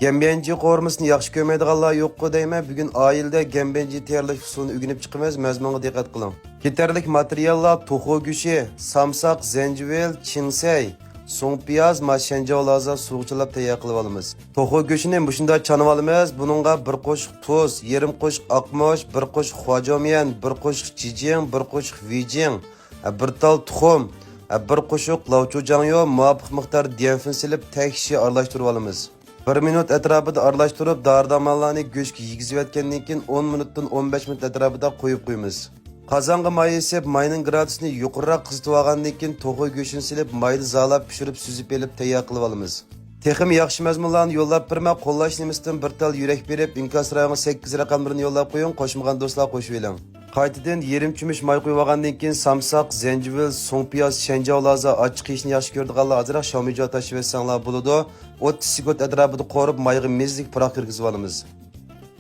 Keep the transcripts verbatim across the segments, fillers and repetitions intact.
گەمبەنجى قورۇمىسىنى ياخشى كۆرمەيدىغانلار يوققۇ دەيمەن، بۈگۈن ئائىلىدە گەمبەنجى تەييارلاش ئۇسۇلىنى ئۆگىنىپ چىقىمىز، مەزمۇنغا دىققەت قىلىڭ. كېتەرلىك ماتېرىياللار: توخۇ گۆشى، سامساق، زەنجىۋىل، چىڭسەي، سۇڭپىياز، ما شەنجاۋ لازا سۇغا چىلاپ تەييار قىلىپ ئالىمىز. توخۇ گۆشىنى مۇشۇنداق چانىۋالىمىز، بۇنىڭغا بىر قوشۇق تۇز، يېرىم قوشۇق ئاقمۇچ، بىر قوشۇق خۇاجياۋميەن، بىر قوشۇق جىجىڭ، بىر قوشۇق ۋېيجىڭ، بىر تال تۇخۇم، بىر قوشۇق لاۋچۇجاڭيو، مۇۋاپىق مىقداردا ديەنفېن سېلىپ تەكشى ئارىلاشتۇرۇۋالىمىز. بىر مىنۇت ئەتراپىدا ئارىلاشتۇرۇپ، دارى-دارمانلارنى گۆشكە يېگۈزۈۋەتكەندىن كېيىن، ئون مىنۇتتىن ئون بەش مىنۇت ئەتراپىدا قويۇپ قويىمىز. قازانغا ماي ئېسىپ، ماينىڭ گرادۇسىنى يۇقىرىراق قىزىتىۋالغاندىن كېيىن، توخۇ گۆشىنى سېلىپ، مايدا زالاپ پىشۇرۇپ، سۈزۈپ ئېلىپ، تەييار قىلىۋالىمىز. تېخىمۇ ياخشى مەزمۇنلارنى يوللاپ بېرىمەن، قوللاش نېمىسىدىن بىر تال يۈرەك بېرىپ، ئىنكاس رايىغا سەككىز رەقەملىرىنى يوللاپ قويۇڭ، قوشمىغان دوستلار قوشۇۋېلىڭ. قايتىدىن يېرىم چۆمۈچ ماي قۇيۇۋالغاندىن كېيىن، سامساق، زەنجىۋىل، سۇڭپىياز، شەنجاۋ لازا، ئاچچىق يېيىشنى ياخشى كۆرىدىغانلار ئازراق شاۋمىجۇا تاشلىۋەتسەڭلار بولىدۇ. ئوتتۇز سېكۇنت ئەتراپىدا قورۇپ، مايغا مېزىلىك پۇراق كىرگۈزۈۋالىمىز.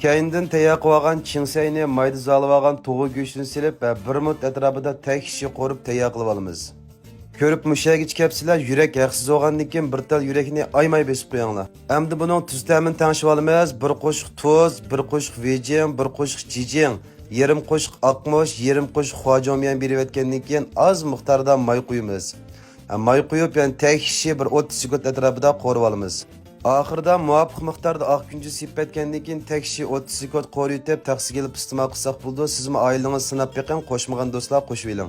كەينىدىن تەييار قىلىۋالغان چىڭسەينى، مايدا زالاۋالغان توخۇ گۆشىنى سېلىپ، بىر مىنۇت ئەتراپىدا تەكشى قورۇپ تەييار قىلىۋالىمىز. كۆرۈپ مۇشۇ يەرگىچە كەپسىلەر، يۈرەك ھەقسىز بولغاندىن كېيىن بىر تال يۈرەكنى ئايىماي بېسىپ قويۇڭلار. ئەمدى بۇنىڭ تۈز تەمىنى تەڭشىۋالىمىز. بىر قوشۇق تۇز، بىر قوشۇق ۋېجىڭ، بىر قوشۇق جىجىڭ، يېرىم قوشۇق ئاقمۇچ، يېرىم قوشۇق خۇاجياۋميەن بېرىۋەتكەندىن كېيىن ئاز مىقداردا ماي قۇيىمىز. ھە، ماي قۇيۇپ، يەنە تەكشى بىر ئوتتۇز سېكۇنت ئەتراپىدا قورۇۋالىمىز. ئاخىرىدا مۇۋاپىق مىقداردا ئاق كۈنجۈت سېپىپ ئەتكەندىن كېيىن تەكشى ئوتتۇز سېكۇنت قورۇيتۇپ، تەخسىگە ئېلىپ ئىستېمال قىلساق بولىدۇ. سىزمۇ ئائىلىڭىزدە سىناپ بېقىڭ، قوشمىغان دوستلار قوشۇۋېلىڭ.